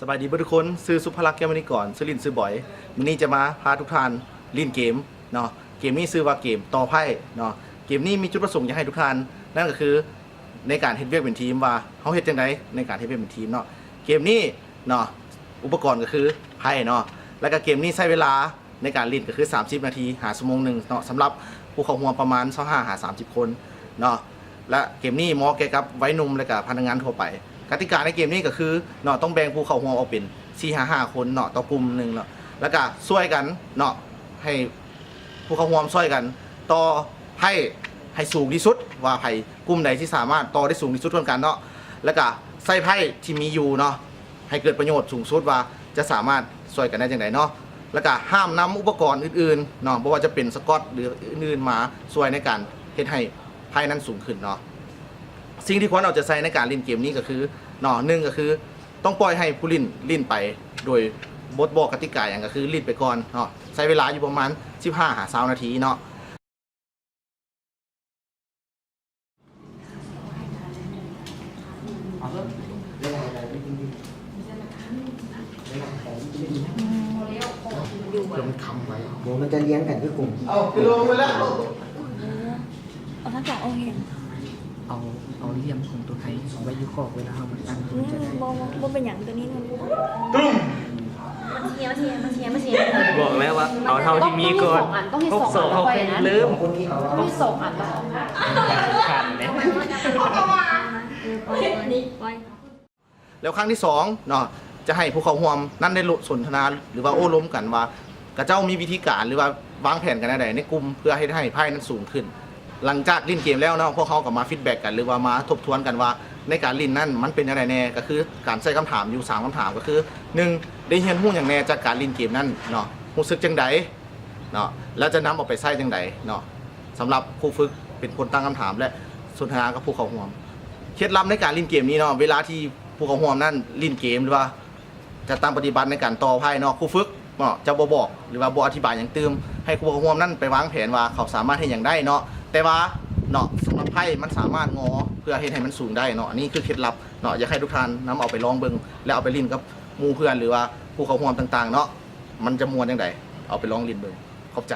ສະບາຍດີເບິດທຸກຄົນ, ຊື່ສຸພະລັກ ແກ້ວມະນີກອນ, ຊື່ຫຼິ້ນຊື່ບອຍ. ມື້ນີ້ຈະມາພາທຸກທ່ານຫຼິ້ນເກມເນາະ, ເກມນີ້ຊື່ວ່າເກມຕໍ່ໄພ້ເນາະ. ເກມນີ້ມີຈຸດປະສົງຢາກໃຫ້ທຸກທ່ານ, ນັ້ນກໍຄືໃນການເຮັດວຽກເປັນທີມ ວ່າເຮົາເຮັດຈັ່ງໃດໃນການເຮັດວຽກເປັນທີມເນາະ. ເກມນີ້ເນາະ ອຸປະກອນກໍຄືໄພ້ເນາະ, ແລ້ວກໍເກມນີ້ໃຊ້ເວລາ ໃນການຫຼິ້ນກໍຄືສາມສິບນາທີຫາຊົ່ວໂມງໜຶ່ງເນາະ, ສຳລັບຜູ້ເຂົ້າຮ່ວມປະມານຊາວຫ້າຫາສາມສິບຄົນເນາະ. ແລະ ເກມນີ້ເໝາະແກ່ກັບໄວໜຸ່ມ ແລະ ກະພະນັກງານທົ່ວໄປ. ກະຕິກາໃນເກມນີ້ກໍຄືເນາະ ຕ້ອງແບ່ງຜູ້ເຂົ້າຮ່ວມອອກເປັນສີ່ຫາຫ້າຄົນເນາະ ຕໍ່ກຸ່ມໜຶ່ງເນາະ, ແລ້ວກະຊ່ວຍກັນເນາະ ໃຫ້ຜູ້ເຂົ້າຮ່ວມຊ່ວຍກັນຕໍ່ໄພ້ໃຫ້ສູງທີ່ສຸດ ວ່າໃຜ ກຸ່ມໃດທີ່ສາມາດຕໍ່ໄດ້ສູງທີ່ສຸດຮ່ວມກັນເນາະ, ແລ້ວກະໃຊ້ໄພ້ທີ່ມີຢູ່ເນາະ ໃຫ້ເກີດປະໂຫຍດສູງສຸດ ວ່າຈະສາມາດຊ່ວຍກັນໄດ້ຈັ່ງໃດເນາະ. ແລ້ວກະຫ້າມນຳອຸປະກອນອື່ນໆເນາະ, ບໍ່ວ່າຈະເປັນສະກອດ ຫຼື ອື່ນໆ ມາຊ່ວຍໃນການເຮັດໃຫ້ໄພ້ນັ້ນສູງຂຶ້ນເນາະ. ສິ່ງທີ່ຄວນເອົາໃຈໃສ່ໃນການຫຼິ້ນເກມນີ້ກໍຄືເນາະ ໜຶ່ງກໍຄືຕ້ອງປ່ອຍໃຫ້ຜູ້ຫຼິ້ນຫຼິ້ນໄປໂດຍບໍ່ບອກກະຕິກາຫຍັງ, ກໍຄືຫຼິ້ນໄປກ່ອນເນາະ, ໃຊ້ເວລາຢູ່ປະມານສິບຫ້າຫາຊາວນາທີເນາະ. ເອີ ມັນຄ້ຳໄວ້ ບໍ່ ມັນຈະລຽງກັນຄືກົງ ເອົາ ຄືລົງໄປແລ້ວ ເອົາທັງສອງ ໂອເຄ ເອົາ ເອົາຫຼ່ຽມຂອງຕົວໄທໄວ້ຢູ່ຂອບ ເວລາເຮົາມາຕັ້ງ ມັນຈະໄດ້ ບໍ່ ບໍ່ ບໍ່ເປັນຫຍັງ ຕົວນີ້ມັນ ຕຸ້ມ ມັນເຊຍ ມັນເຊຍ ມັນເຊຍ ມັນເຊຍ ບອກແລ້ວວ່າເອົາເທົ່າທີ່ມີກ່ອນ ຕ້ອງເຮັດສອງອັນ ຕ້ອງເຮັດສອງອັນ ເຮົາຄ່ອຍເລີ່ມ ຕ້ອງເຮັດສອງອັນ ຄັນເດ້ ແລ້ວຄັ້ງທີສອງເນາະ ຈະໃຫ້ຜູ້ເຂົ້າຮ່ວມນັ້ນໄດ້ລົມສົນທະນາ ຫຼືວ່າໂອ້ລົມກັນວ່າ ຂະເຈົ້າມີວິທີການ ຫຼືວ່າວາງແຜນກັນແນວໃດໃນກຸ່ມ ເພື່ອເຮັດໃຫ້ໄພ້ນັ້ນສູງຂຶ້ນ. ຫຼັງຈາກຫຼິ້ນເກມແລ້ວເນາະ ພວກເຮົາກໍມາຟີດແບັກກັນ ຫຼືວ່າມາທົບທວນກັນວ່າ ໃນການຫຼິ້ນນັ້ນມັນເປັນແນວໃດແດ່, ກໍຄືການໃສ່ຄຳຖາມຢູ່ສາມຄຳຖາມ ກໍຄື ໜຶ່ງ ໄດ້ຮຽນຮູ້ຫຍັງແດ່ຈາກການຫຼິ້ນເກມນັ້ນເນາະ, ຮູ້ສຶກຈັ່ງໃດເນາະ ແລ້ວຈະນຳເອົາໄປໃຊ້ຈັ່ງໃດເນາະ. ສຳລັບຄູຝຶກເປັນຄົນຕັ້ງຄຳຖາມ ແລະ ສົນທະນາກັບຜູ້ເຂົ້າຮ່ວມ. ເຄັດລັບໃນການຫຼິ້ນເກມນີ້ເນາະ ເວລາທີ່ຜູ້ເຂົ້າຮ່ວມນັ້ນຫຼິ້ນເກມ ຫຼືວ່າຈັດຕັ້ງປະຕິບັດໃນການຕໍ່ໄພ້ເນາະ ຄູຝຶກເນາະ ຈະບໍ່ບອກ ຫຼືວ່າບໍ່ອະທິບາຍຫຍັງຕື່ມ ໃຫ້ຜູ້ເຂົ້າຮ່ວມນັ້ນໄປວາງແຜນວ່າເຂົາສາມາດເຮັດຫຍັງໄດ້ເນາະ. ແຕ່ວ່າເນາະ ສຳລັບໄພ້ມັນສາມາດງໍເພື່ອເຮັດໃຫ້ມັນສູງໄດ້ເນາະ. ອັນນີ້ຄືເຄັດລັບເນາະ ຢາກໃຫ້ທຸກທ່ານນຳເອົາໄປລອງເບິ່ງ ແລະ ເອົາໄປຫຼິ້ນກັບໝູ່ເພື່ອນ ຫຼືວ່າຜູ້ເຂົ້າຮ່ວມຕ່າງໆເນາະ ມັນຈະມ່ວນຈັ່ງໃດ ເອົາໄປລອງຫຼິ້ນເບິ່ງ. ຂອບໃຈ.